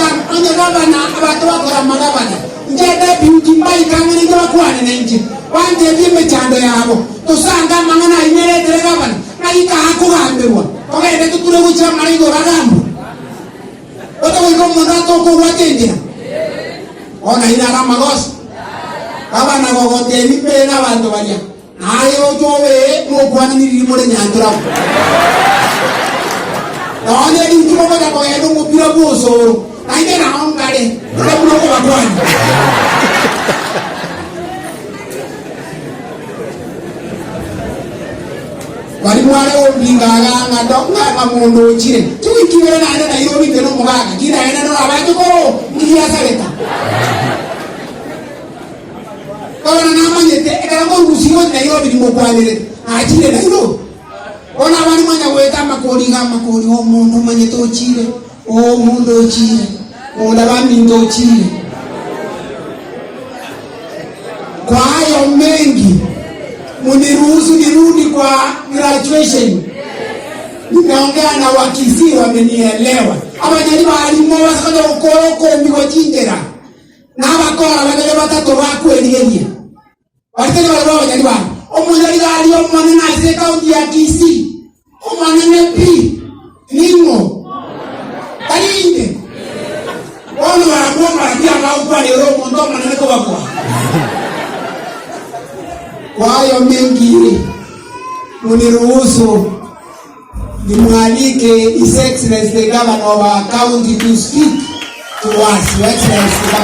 amo, onye gavana, abanto bakora amagavana, inche deputy mbaike ang'e nainche bakwane nainche, bantebie emechando yabo, tosange amang'ana ayio neretere gavana, ng'ai kaa akogamberwa, togende toture gochia amara igoro agambwe. Otagoika omonto atoke obwate enchera, bono ayio naro amagoso. Gavana gogotebia mbere nabanto baria. Aye oche obe mokwanani riria more nyanchera abwo. Nonya rituko mogocha kogenda omopira bw'osoro, nainche nao nkare, rora buna okobakwania. Baria mware gombinga iga ng'a ndo- ng'a ng'a monto ochire, chiwiki ibere naende Nairobi inche na omogaka, ki naende ndore abanche koroo, nki giasareka? Bono namanyete ekero nkorusia gochia Nairobi nimokwanerete, nachire Nairobi. Bono abande mwanya goeta amakori iga amakori, omonto omanyete ochire, omonto ochire, monda baminto ochire. Kwa hayo mengi muniruhusu nirudi kwa graduation. Nimeongea na Wakisii wamenielewa. Abanyali barimo basakonya gokora okombigwa chinchera. Na abakora babere batato bakwerigeria, baria tari barabwo abanyari baye. Omonyarigari omonene ase ekaunti ya Kisii, omonene pi, ning'o? Tari inde. Bono barabwo mbarabwo abagokwanera omonto omonene kobabua. Kwayo mengi muniruhusu nimwalike His Excellency the Governor of our county to speak to us. Your Excellency the Governor.